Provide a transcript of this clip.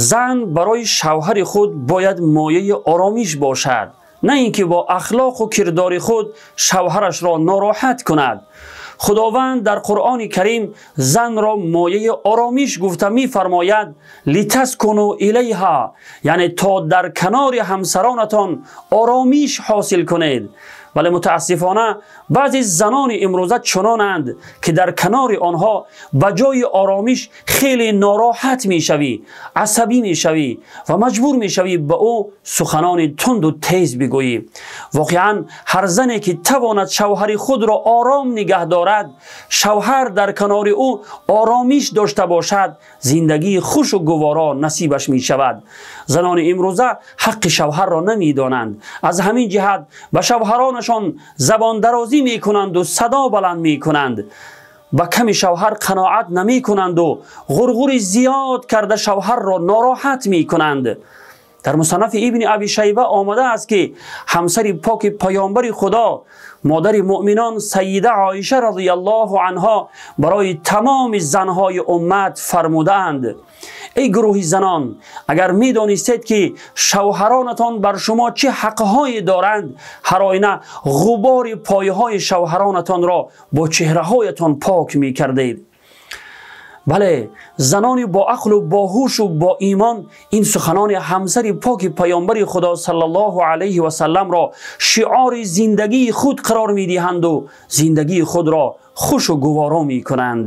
Зан барои шавҳари худ бояд мояи оромиш бошад, на ин ки бо ахлоқу кирдори худ шавҳарашро нороҳат кунад. Худованд дар Қуръони Карим занро мояи оромиш гуфта мефармояд: литаскуну илайҳа, яъне то дар канори ҳамсаронатон оромиш ҳосил кунед. Вале мутаассифона баъзе занони имрӯза чунонанд, ки дар канори онҳо ба ҷои оромиш хеле нороҳат мешавӣ, асабӣ мешавӣ ва маҷбур мешавӣ ба ӯ суханони тунду тез бигӯӣ. Воқеан ҳар зане ки тавонад шавҳари худро ором нигаҳ дорад, шавҳар дар канори ӯ оромиш дошта бошад, зиндагии хушу гуворо насибаш мешавад. Занони имрӯза ҳаққи шавҳарро намедонанд. Аз ҳамин ҷиҳат ба шавҳаронашон забондарозӣ мекунанду садо баланд мекунанд, ба ками шавҳар қаноат намекунанду ғурғури зиёд карда шавҳарро нороҳат мекунанд. Дар Мусаннафи Ибни Аби Шайба омада аст, ки ҳамсари поки паёмбари Худо, модари муъминон Сайида Оиша разияллоҳу анҳо барои тамоми занҳои уммат фармудаанд: эй гурӯҳи занон, агар медонистед, ки шавҳаронатон бар шумо чӣ ҳақҳое доранд, ҳар оина ғубори пойҳои шавҳаронатонро бо чеҳраҳоятон пок мекардед. Бале, занони бо ақлу бо ҳушу бо имон ин суханони ҳамсари поки паёмбари Худо саллаллоҳу алайҳи васалламро шиори зиндагии худ қарор медиҳанду зиндагии худро хушу гуворо мекунанд.